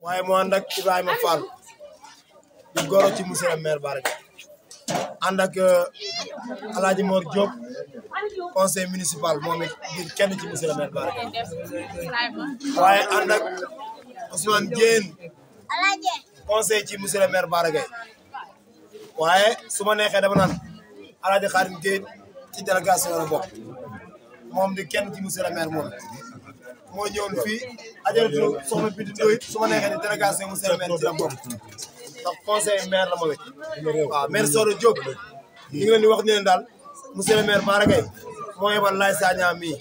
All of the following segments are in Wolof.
waaye mu ànd ak Ibrahima Fall di goro ci monsieur le maire Bara Gaye ànd ak Alaaji Mor Diop conseil municipal moom it di kenn ci monsieur le maire Bara Gaye waaye ànd ak Ousmane Diène conseil ci monsieur le maire Bara Gaye waaye su ma neexee dama naan Alaaji Xaadim Gueye ci délégation la bokk moom di kenn ci monsieur le maire moom moo ñëwoon fii ajaratu soxna Bintu Ndoye su ma neexee ne délégation monsieur le maire ci la bokk ndax conseil maire la ma wet waaw maire Soro Diop ñu ngi leen di wax ne leen daal monsieur le maire Bara Gaye moo yebal Laye Sagna mii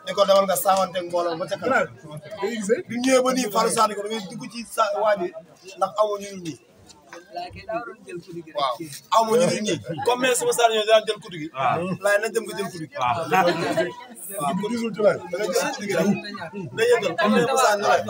ne ko demal nga saawante mbooloo ba ca kanam bi ñëwee ba nii Fallou Sane ko da ngay dugg ci sa waa ji ndax amuñu nit ñi waaw amuñu nit ñi comme mais sama Sane ñoo daan jël kuddu gi Laye nañ dem nga jël kuddu gi waaw ku disul ci waay da nga jël kuddu gi rek da yëngal comme mais Moussa ñu lay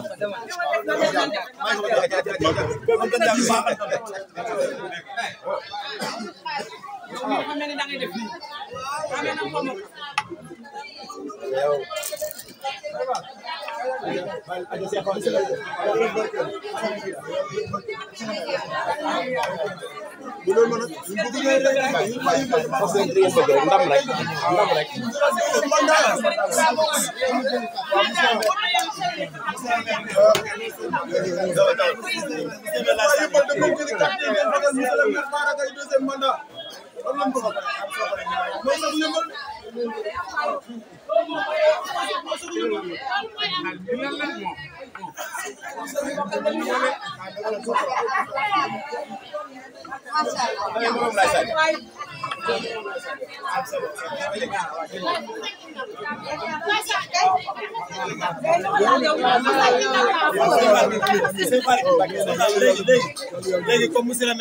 léegi comme monsieur le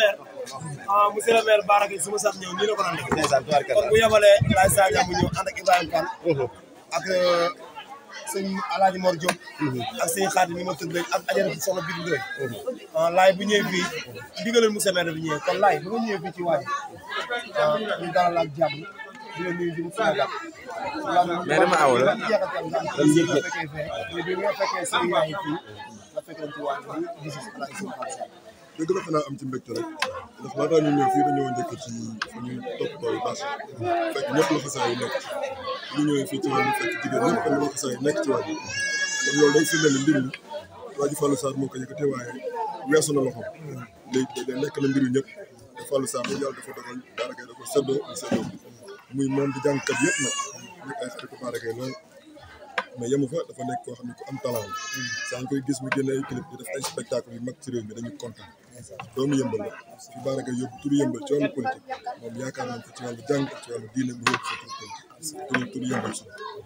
maire Bara Gaye suma sax ñëw nii la ko doon def kon bu yabalee Laye Sagna mu ñëw ànd ak Ibrahima Fall ak sëñ Alaaji Mor Diop ak sëñ Xaadim ni ma tudd léegi ak ajaratu soxna Bintu Ndoye Laye bu ñëwee fii ndigalal monsieur le maire bi ñëwee kon Laye bu nga ñëwee fii ci waa ji ñu dalal ak jàmm di leen nuyu di mu Sénégal mais dama aw la bi nga fekkee sëñ yaa ngi fii la fekkoon ci waa ji gis dëgg la xanaa am ci mbégte rek ndax laataa ñu ñëw fii dañoo njëkk ci fu ñuy toppatoo yu baax fekk ñëpp la xasaa yi nekk ñu ñëwee fii ci wàllu fekk jigéen ñëpp am la xasaa yi nekk ci wàllu kon loolu day firndeel mbir mi waa ji Fallou Sarr moo ko yëkkatee waaye weesu na loxo léegi day nekk na mbiru ñëpp te Fallou Sarr yàlla dafa dogal Bara Gaye da ko séddoo muy moom di jàngkat yëpp nag nekk ay xaritu Bara Gaye lool mais yemu fa dafa nekk koo xam ne ku am talent la saa ñu koy gis mu génne ay clip di def ay spectacle yu mag ci réew mi dañu kontaan doomu yëmbal la fi Bara Gaye yóbbu turu yëmbal ci wàllu politique moom yaakaar nañ ko ci wàllu jàng ak ci wàllu diine mu yóbbu fa turu yëmbal so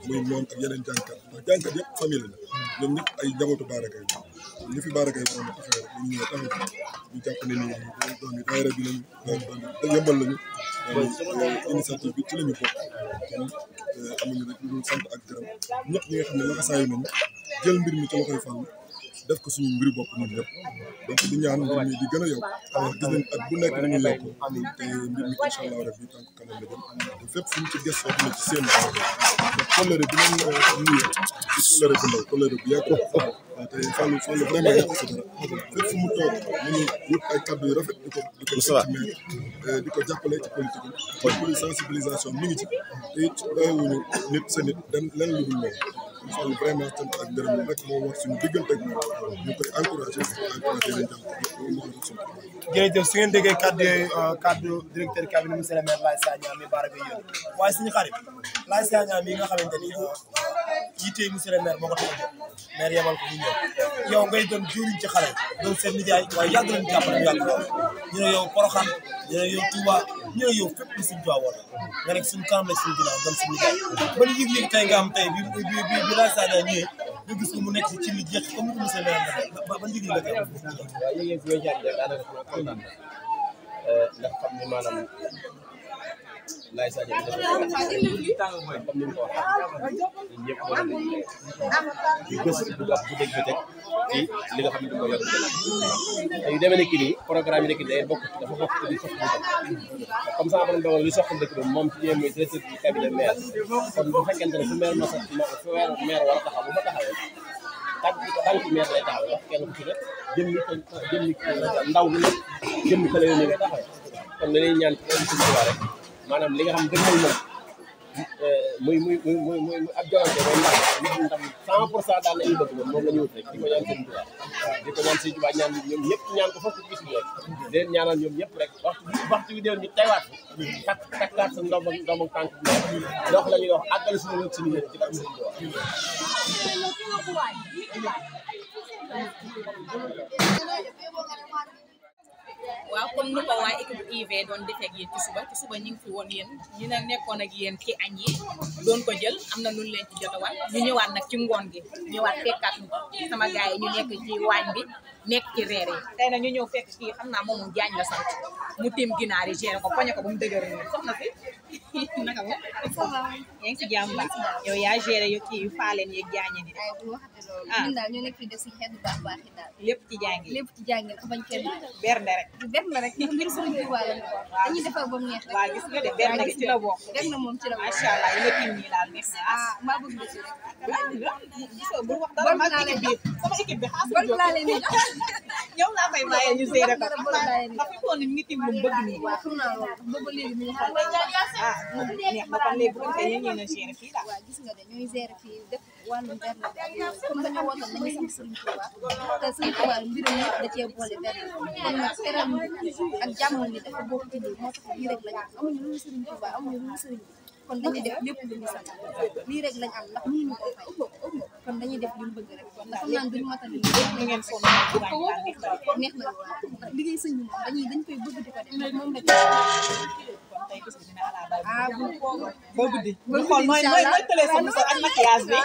muy moom ak yeneen jàngkat ndax jàngkat yëpp famille la ñoom ñëpp ay njabootu Bara Gaye la li fi Bara Gaye waroon a taxawee rek ñu ñëw taxaw ñu jàpp ne nii doom yi daayira bi lañu yëmbal lañu initiative bi ci la ñu bokk kon amuñu rek lu sant ak gërëm ñëpp ñi nga xam ne laxasaayu nañu jël mbir mi ci loxoy Fall def ko suñu mbiru bopp ñun ñëpp donc di ñaan mbir mi di gën a yokk gis nañ at bu nekk ni muy yokk te mbir mi incha allah rabbi tànk kanam la jëm te fépp fu ñu ci gëstoo dina ci seen ndax colère bi nañ nuyee ci colère bu ndaw colère bu yàgg te Fall vraiment yàq si dara fépp fu mu toog mu ngi wut ay kàddu yu rafet di ko ci maire di ko jàppale ci politique bi pour sensibilisation mi ngi ci te it bàyyiwuñu nit sa nit lenn lu dul loolu Fall vraiment sant ak ngërëm rek moo war suñu diggante ak moom ñu koy encouragé leen jàpp jërëjëf su ngeen déggee kaddu directeur cabinet monsieur le maire Laye Sagna mi Bara Gaye yónni waaye suñu xarit Laye Sagna mi nga xamante ni yittee monsieur le maire moo ko tax a jóg maire yebal ko ñu ñëw yow ngay doon jëriñ ci xale doon seen nijaay waaye yàgg nañu jàppale ñu yàgg lool ñu ne yow Porokhane ñu ne yow Touba ñu ne yow fépp lu suñu Touba woon nga nekk suñu kanam la suñu ginnaaw doon suñu nijaay ban yëg-yëg tey nga am tey bi Laye Sagna ñëwee nga gis ko mu nekk ci li jeex comme ni ko monsieur le maire ban yëg-yëg la koy am. waaw yëg-yëg bi may jaar daanaka kontaan ndax xam ni maanaam Laye Sagna bi dafa comme ni mu ko waxee ñun ñëpp doon nañu di gëstu bu baax bu dégg ba teg ci li nga xam ne mooy yor te yu demee nekk nii programme yi nekk day bokk dafa bokk ci li soxla comme ça borom dogal li soxla dëkk bi moom ci yéen mooy directeur du cabinet maire kon bu fekkente ne fu maire war a taxaw bu fa taxawee tànk meer lay taxaw wax kenn ku ci ne jëmmi ndaw mi nag jëmmi xale yi ngay taxawee kon dañuy ñaan ci Sëriñ Tuubaa rek maanaam li nga xam dëgmal moom muy ab joŋante mooy ndam 100% daal la ñuy bëgg moom la ñu wut rek di ko ñaan Sëriñ Tuubaa di ko ñaan Sëriñ Tuubaa ñaan ñoom ñëpp ñaan ko foofu gis bi rek leen ñaanal ñoom ñëpp rek waxtu bi déwén ñu teewaat takkaat sa ndomb tànk bi dox la ñuy wax àggale suñu wëg suñu yéen ci barke Sëriñ Tuubaa waaw comme nu ko waa équipe IV doon defee ak yéen ci suba ñu ngi fi woon yéen ñu ne nekkoon ak yéen ci añ yi doon ko jël am na lu leen ci jotawal ñu ñëwaat nag ci ngoon gi ñëwaat fekkaat sama gars yi ñu nekk ci waañ bi nekk ci reer yi tey nag ñu ñëw fekk kii xam naa moom jaañ la sant mu tiim ginaar yi géré ko poñe ko ba mu dëgër nii soxna fi naka nga yaa ngi si jàmm ba yow yaa géré yo kii yu faaleen yeeg jaañe ni ñun daal ñu nekk fi def si xeetu baax yi daal lépp ci jàngi bañ kenn bernde rek rek mbir Sëriñ Tuubaa la dañuy defal ba mu neex rek waaw gis nga de bernde gi ci la bokk na moom ci la bokk macha allah yi nga tiim nii daal neex na maa bëgg na ci rek bu wax dara ma équipe bi sama équipe bi bon laa leen di yow laa fay bàyyee ñu séy rek ndax fi mu toll nii mi ngi tiim lu mu bëgg nii waaw xam naa loolu booba léegi mi ngi xool neex na kon léegi bu ko defee yéen a gérer fii daal waaw gis nga de ñooy gérer fii def wàllum berne bi ak yooyu comme dañoo wootal nañu sant Sëriñ Tuubaa te Sëriñ Tuubaa mbirum yëpp da cee boole berne kon nag teral ak jàmm ni dafa bokk ci lii moo tax lii rek lañ am amuñu lu Sëriñ Tuubaa amuñu lu Sëriñ kon dañuy def lépp lu ñu sant lii rek lañ am ndax mënuñu ko fay kon dañuy def li ñu bëgg rek ndax xam naa duñu matal li ngeen sonn neex na ndax liggéey sëñ bi moom dañ koy bëgg di ko def moom rek tey gis nga dina ala ba guddi ñu xool nooy tëlee sa musal ak maquillage bi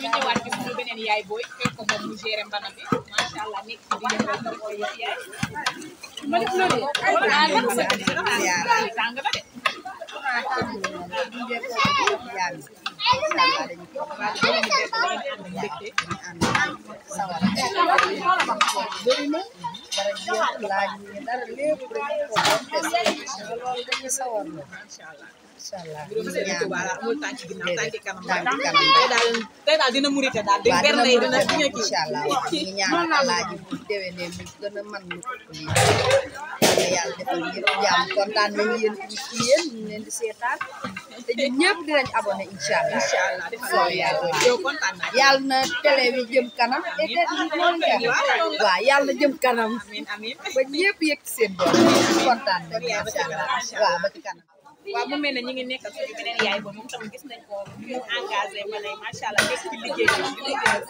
ñu ñëwaat ci suñu beneen yaay booy fekk ko moom mu géré mbana bi macha allah nekk ci di yëngal ko koy yaay ma def loolu tàng na de tey daal dina murite daal di berne yi dina kii inshallah ñu ñaan Alaaji bu déwénee mu gën a man lu ko lii yàlla defal ñëpp jàmm kontaan nañu yéen ci yéen ñu leen di seetaan te ñun ñëpp dinañ abonné inshallah yow kontaan naa yàlla na télé bi jëm kanam waaw yàlla na jëm kanam amiin amiin ba ñëpp yëg ci seen bopp kontaan nañu inshallah waaw ba ci kanam waaw mu mel ne ñu ngi nekkal suñu beneen yaay boobu moom tamit gis nañ ko ñu mu engagé ma ne macha allah nekk ci liggéey bi di liggéeyal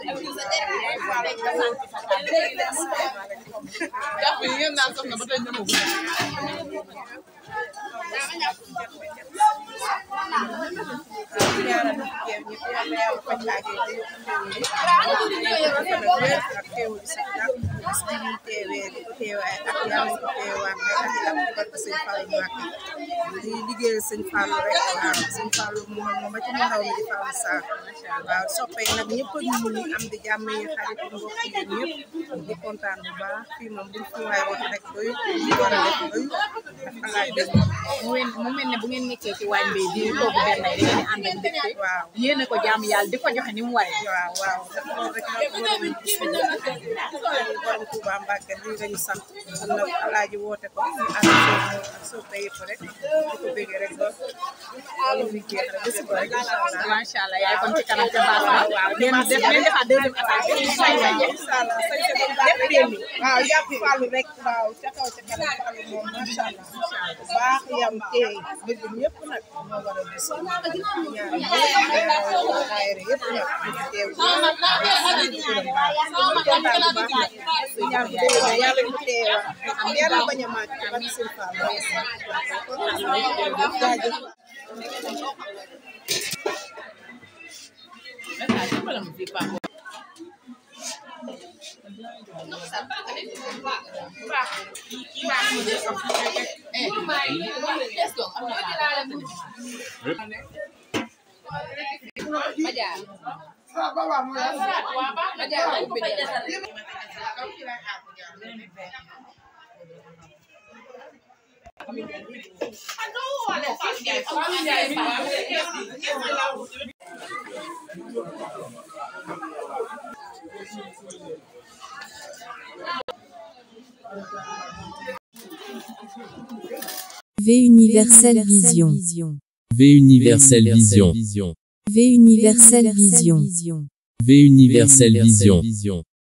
liggéeyal sëñ Fallou rek waaw sëñ Fallou moom ba ci mu ndaw mi di Fallou Sarr waaw soppee nag ñëpp a ñu am di jàmm yi xarit mbokk yi ñëpp di kontaan bu baax fii moom buñ fi waay wax rek doy li war a def doy ndax mu mel ne bu ngeen nekkee ci waañ bi di toogu benn yi da ngeen di ànd ak mbégte waaw yéene ko jàmm yàlla di ko joxe ni mu waree waaw waaw ndax loolu rek la borom bis bi borom Touba Mbacke lii lañu sant kon nag Alaaji woote ko ñu ànd ak soppe yëpp rek di ko bëggee rek ba loolu muy jeex rek bés ba rek inshallah macha allah yaay kon ci kanam te baax na waaw ngeen defaat deuxième attaque inshallah lépp démb waaw jàpp Fallou rek waaw ca kaw ca kanam Fallou moom macha allah baax yam tey bëgg ñëpp nag moo war a bis ñaar yëpp ñëpp teew yàlla ñu teewa am yàlla bañ a màgg ba ci seen Fallou V Universel Vision. V Universel Vision. V Universel Vision. V Universel Vision.